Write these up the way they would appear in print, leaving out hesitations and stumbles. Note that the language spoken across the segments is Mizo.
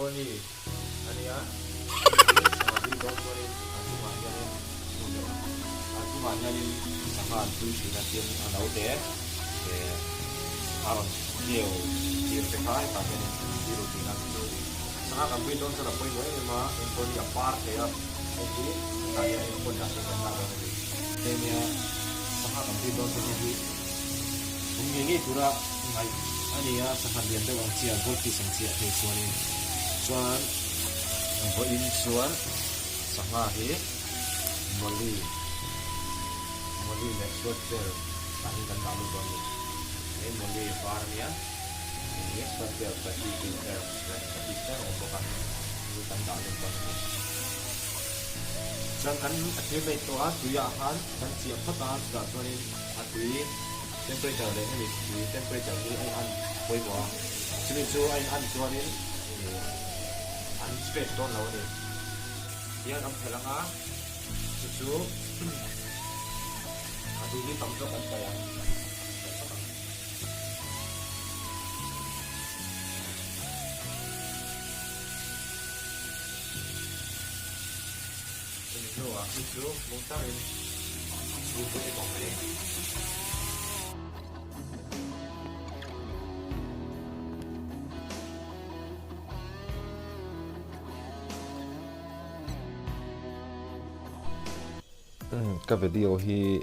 Colony a nia, hei hi sangha bik dawn chuanin a chungah hianin a chungah hianin sangha an pui thin a tin a naute eh a rawn keu tir te kha hetah hianin an tir ru thin a chu sangha kan pui dawn chuan a pawimawh em em a enkawl hi a par thei a hei hi hetah hianin pawt ah hian kan dah dawn a ni. Hei nia sangha kan pui dawn chuan hei hi awm ngei ngei tura ngaih a ni a sangha lian deuh ang chi a goldfish ang chi ah phei chuanin chuan vawiin chuan sangha hi Molly Molly leh Swordtail tah hi kan dah lut dawn a ni. Hei Molly var a nia, hei hi Swordtail Platypus leh Platypus a awm bawk a, hei hi kan dah lut dawn a ni. Chuan kan acclimate tawh a, tuiah khan kan chiah phawt a, chutah chuanin a tui temperature leh hemi tui temperature hi a in an pawimawh a, chumi chu a in an chuanin an stress dawn lo a ni. Tihian an phelh ang a, chu chu a tui hi tam zawk an paih ang, paih phawt ang. Chumi hnuah hi chu mung takin chhung chu i tawng mai. Ka video hi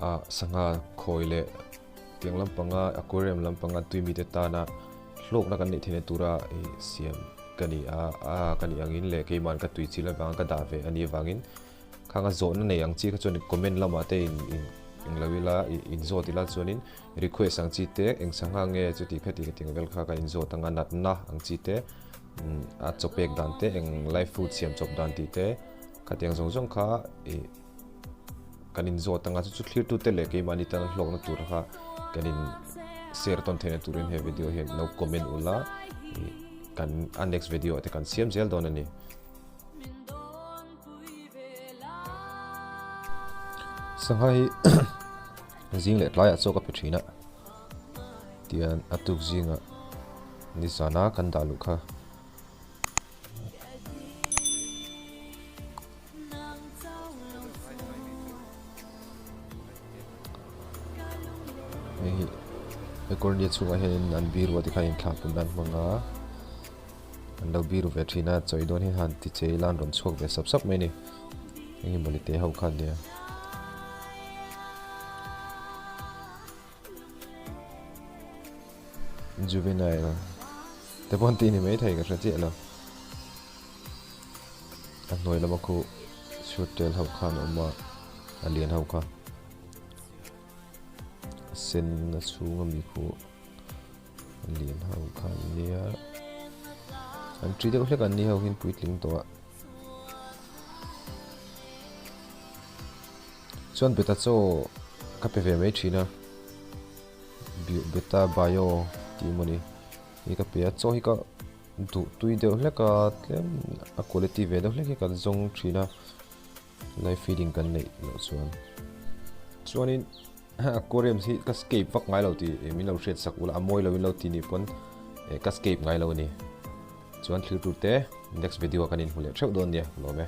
ah sangha khawi leh tiang lampanga aquarium lampanga tui mite tana hlawkna kan neih theihna tura ih siam ka ni a a ka nih angin leh keimahn ka tui chil avanga ka dah ve a nih avangin khang a zawhna nei ang chi kha chuan comment lamah te in in englo ila ih in zawt ila chuanin request ang chi te eng sangha nge chuti khati khati ang vel kha ka inzawt ang a natna ang chi te a chaw pek dan te eng live food siam chawp dan tih te khatiang zawng zawng kha ih kan inzawt ang a chu chu thlir tu te leh keimahni tan hlawkna tur kha kan in share tawn theihna turin he video hian lo comment ula ih kan a next video ah te kan siam zel dawn a ni. Sangha hi zing leh tlaiah chaw ka pe thin a tian a tuk zingah nizana kan dah luh kha. Hei hi he kawrnia chhungah hianin an biru a tikhan inthlak pun nan hmang a an lo biru ve thin a chawi dawn hi han ti che ila an rawn chhuak ve sap sap mai a ni eng emaw ni te ho khan nia. Juvenile te pawh an tih ni maithei ka hre chiah lo. A hnuai lama khu chhut tel ho khan a awm a, a lian ho kha. A sen a chhung ami khu a lian ho kha an nia. An ṭi deuh hlek an ni ho hian puitling tawh a. Chuan beta chaw ka pe ve mai thin a. Beta bio tih emaw ni hi ka pe a chaw hi ka duh tui deuh hlek a tlem a quality ve deuh hlek hi kan zawng thin a live feeding kan neih loh chuan chuanin aquarium hi ka scape vak ngai lo tih min lo hriat sak ula a mawi lo in lo ti nih pawn ka scape ngai lo a ni chuan thlir tur te next video ah kan inhmu leh theuh dawn nia lawm e.